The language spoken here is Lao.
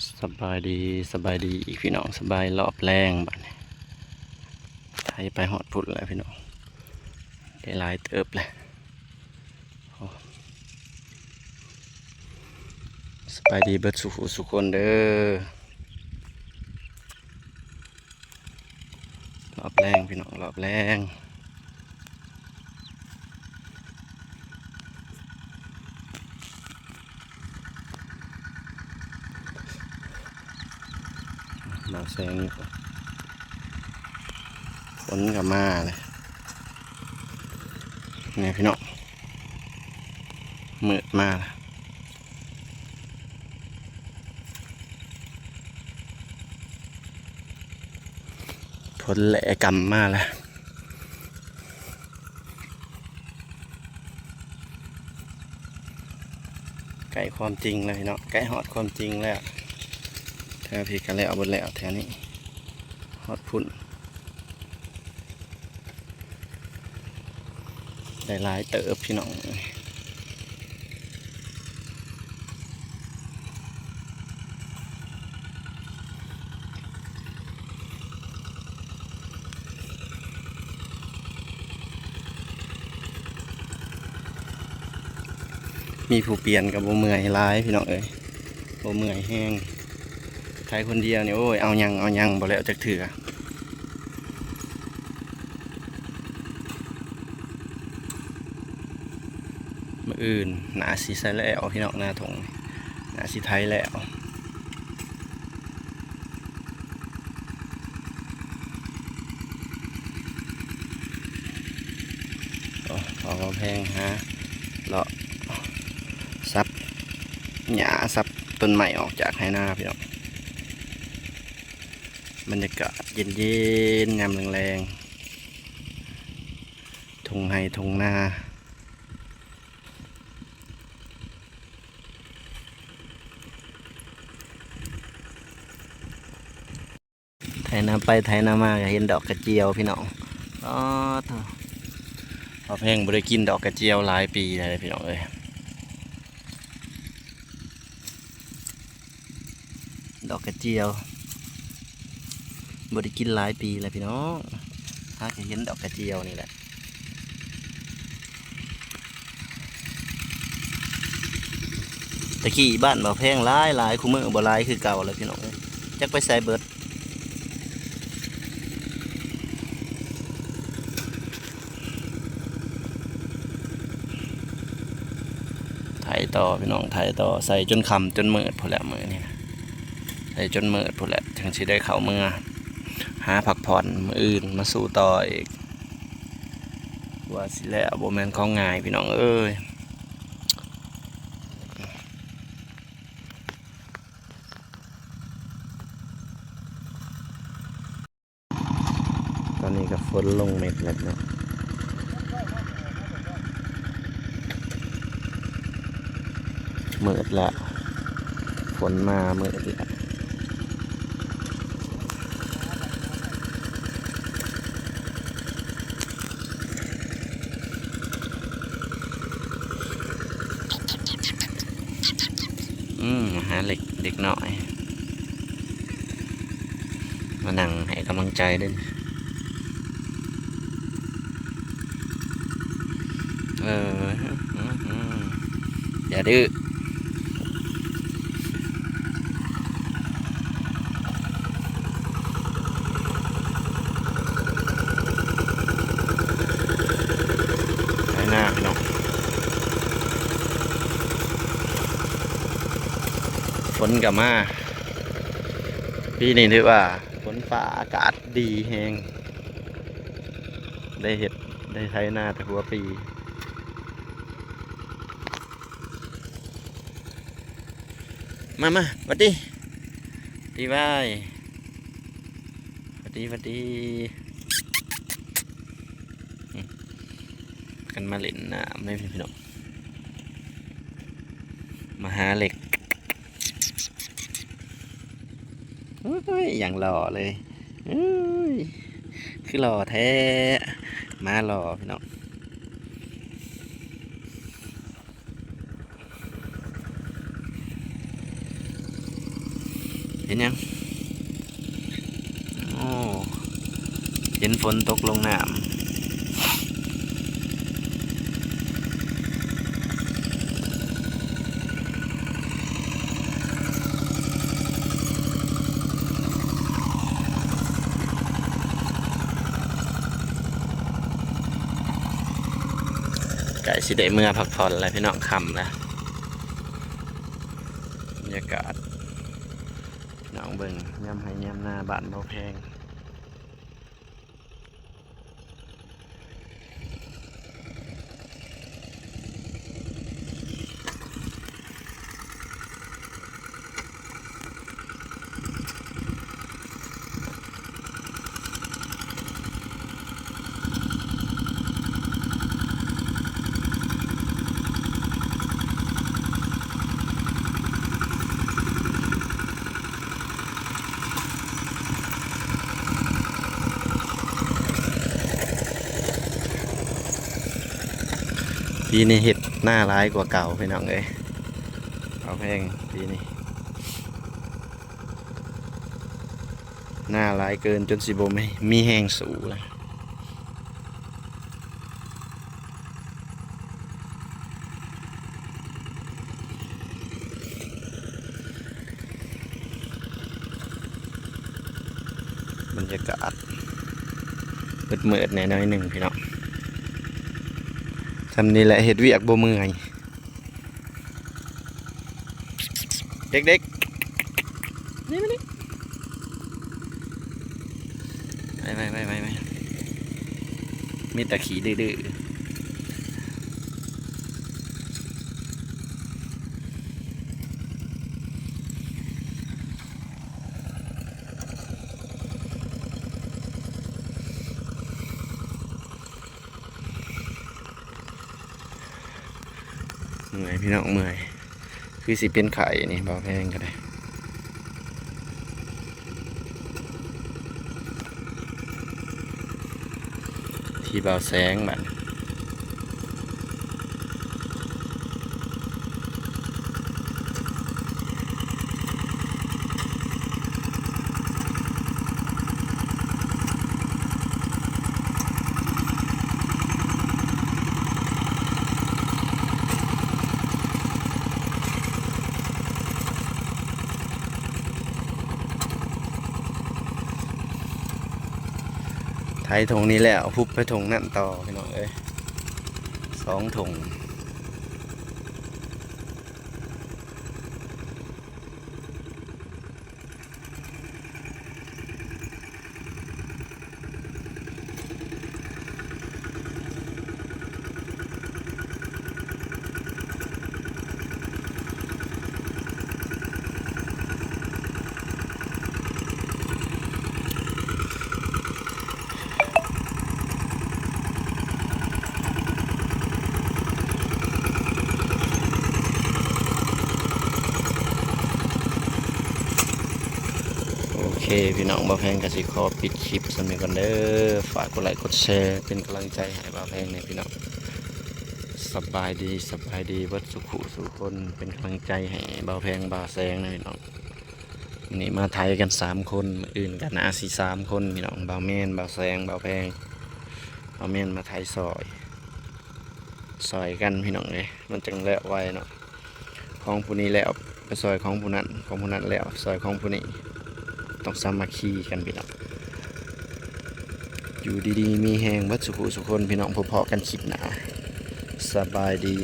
ສະບາຍດີ ສະບາຍດີອີກພີ່ນ້ອງ ສະບາຍຮອບແລງບາດນີ້ ໄຖໄປຮອດພຸ້ນແລ້ວພີ່ນ້ອງ ໄດ້ຫຼາຍເຕີບແລ້ວ. ໂອ້ ສະບາຍດີເບິດສູ່ຜູ້ສູ່ຄົນເດີ. ຮອບແລງພີ່ນ້ອງ ຮອບແລງ ບ່າວແສງ ຝົນກໍມາແລ້ວ ນີ້ພີ່ນ້ອງ ມືດມາແລ້ວ. ຝົນແຫຼະກ່ຳມາແລ້ວ ໃກ້ຄວາມຈິງແລ້ວພີ່ນ້ອງ ໃກ້ຮອດຄວາມຈິງແລ້ວ. ແຖວພີ້ກໍແລ້ວເບິດແລ້ວ ແຖວນີ້ຮອດພຸ້ນ. ໄດ້ຫຼາຍເຕີບພີ່ນ້ອງ ມີຜູ້ປ່ຽນກໍບໍ່ເມື່ອຍຫຼາຍພີ່ນ້ອງເອີຍ ບໍ່ເມື່ອຍແຮງ. ໄຖຄົນດຽວນີ້ ໂອ້ຍ ເອົາຫຍັງ ເອົາຫຍັງ ບໍ່ແລ້ວຈັກເທື່ອ. ມື້ອື່ນໜ້າຊິໃສ່ແລ້ວພີ່ນ້ອງ ໜ້າທົ່ງ ໜ້າຊິໄຖແລ້ວ. ໂອ້ ເອົາແພງຫາເລາະສັບຫຍ້າສັບຕົ້ນໄມ້ອອກຈາກໄຮ່ນາພີ່ນ້ອງ. ບັນຍາກາດເຢັນໆ ຍາມແລງໆ ທົ່ງໄຮ່ທົ່ງນາ. ໄຖນາໄປໄຖນາມາກໍເຫັນດອກກະຈຽວພີ່ນ້ອງ. ອໍ ໂທ້ ພາແພງບໍ່ໄດ້ກິນດອກກະຈຽວຫຼາຍປີແລ້ວພີ່ນ້ອງເອີຍ. ດອກກະຈຽວ ບໍ່ໄດ້ກິນຫຼາຍປີແລ້ວພີ່ນ້ອງ ຫາກະເຫັນດອກກະຈຽວນີ້ແຫຼະ. ແຕ່ກີ້ບ້ານບ່າວແພງຫຼາຍໆ ຄູ່ມື້ບໍ່ຫຼາຍຄືເກົ່າແລ້ວພີ່ນ້ອງເອີຍ ຈັກໄປໃສເບິດ. ໄຖຕໍ່ພີ່ນ້ອງ ໄຖຕໍ່ ໃສ່ຈົນຄ່ຳຈົນມືດພຸ້ນແຫຼະມື້ນີ້ນະ ໃສ່ຈົນມືດພຸ້ນແຫຼະ ຈັ່ງຊິໄດ້ເຂົ້າເມືອຫາພັກຜ່ອນ ມື້ອື່ນມາສູ້ຕໍ່ອີກ. ກວ່າຊິແລ້ວບໍ່ແມ່ນຂອງງ່າຍພີ່ນ້ອງເອີຍ. ຕອນນີ້ກໍຝົນລົງເມັດແລ້ວເນາະ ມືດແລ້ວ ຝົນມາມືດແລ້ວ. ອືມ ມາຫາເຫຼັກ ເດັກນ້ອຍ ມານັ່ງໃຫ້ກຳລັງໃຈເດ້. ເອີ ຢ່າດື້. ໄຖນາພີ່ນ້ອງ ຝົນກໍມາ ປີນີ້ຖືວ່າຝົນຟ້າອາກາດດີແຮງ ໄດ້ເຮັດ ໄດ້ໄຖນາແຕ່ຫົວປີ. ມາ ມາ ຫວັດດີ ດີບາຍ ຫວັດດີ ຫວັດດີ. ອືມ ກັນມາຫຼິ້ນນ້ຳເດ້ພີ່ນ້ອງ ມາຫາເຫຼັກ. ໂອ້ຍ ຢ່າງຫຼໍ່ເລີຍ ເອີຍ ຄືຫຼໍ່ແທ້ ມາຫຼໍ່ພີ່ນ້ອງ. ເຫັນຫຍັງ? ໂອ້ ເຫັນຝົນຕົກລົງນ້ຳ. ໃກ້ຊິໄດ້ເມືອພັກຜ່ອນແລ້ວ ພີ່ນ້ອງ, ຄ່ຳແລ້ວ. ບັນຍາກາດ ພີ່ນ້ອງເບິ່ງ ຍາມໄຮ່ຍາມນາບ້ານບໍ່ແພງ. ປີນີ້ເຮັດນາຫຼາຍກວ່າເກົ່າ ພີ່ນ້ອງເອີຍ. ເອົາແພງປີນີ້ ນາຫຼາຍເກີນຈົນຊິບໍ່ມີ ມີແຮງສູ້ແລ້ວ. ບັນຍາກາດມືດໆແດ່ໜ້ອຍໜຶ່ງ ພີ່ນ້ອງ. ຊ່ຳນີ້ແຫຼະ ເຮັດວຽກບໍ່ເມື່ອຍ. ເດັກໆ ນີ້ມານີ້ ໄປໆໆໆ ມີແຕ່ຂີ້ດື້ໆ. ເມື່ອຍ ພີ່ນ້ອງ ເມື່ອຍ ຄືຊິເປັນໄຂ້ນີ້ ບ່າວແພງກໍໄດ້. ທີ່ບ່າວແສງບັດ. ໄຖທົ່ງນີ້ແລ້ວ ຮຸບໄປທົ່ງນັ້ນຕໍ່ ພີ່ນ້ອງເອີຍ ສອງທົ່ງ. ໂອເຄ ພີ່ນ້ອງ ບ່າວແພງກໍຊິຂໍປິດຄລິບສ່ຳນີ້ກ່ອນເດີ. ຝາກກົດໄລກົດແຊເປັນກຳລັງໃຈໃຫ້ບ່າວແພງແດ່ ພີ່ນ້ອງ. ສະບາຍດີ ສະບາຍດີເບິດສູ່ຜູ້ສູ່ຄົນ ເປັນກຳລັງໃຈໃຫ້ບ່າວແພງ ບ່າວແສງນະ ພີ່ນ້ອງ. ມື້ນີ້ມາໄຖກັນສາມຄົນ ມື້ອື່ນກໍໜ້າຊິສາມຄົນ ພີ່ນ້ອງ. ບ່າວແມ່ນ ບ່າວແສງ ບ່າວແພງ ບ່າວແມ່ນມາໄຖຊ່ອຍ ຊ່ອຍກັນ ພີ່ນ້ອງເອີຍ ມັນຈັ່ງແລ້ວໄວເນາະ. ຂອງຜູ້ນີ້ແລ້ວໄປຊ່ອຍຂອງຜູ້ນັ້ນ ຂອງຜູ້ນັ້ນແລ້ວຊ່ອຍຂອງຜູ້ນີ້ ຕ້ອງສາມັກຄີກັນ ພີ່ນ້ອງ. ຢູ່ດີໆມີແຮງເບິດສູ່ຜູ້ສູ່ຄົນ ພີ່ນ້ອງ. ພົບພໍ້ກັນຄລິບໜ້າ ສະບາຍດີ.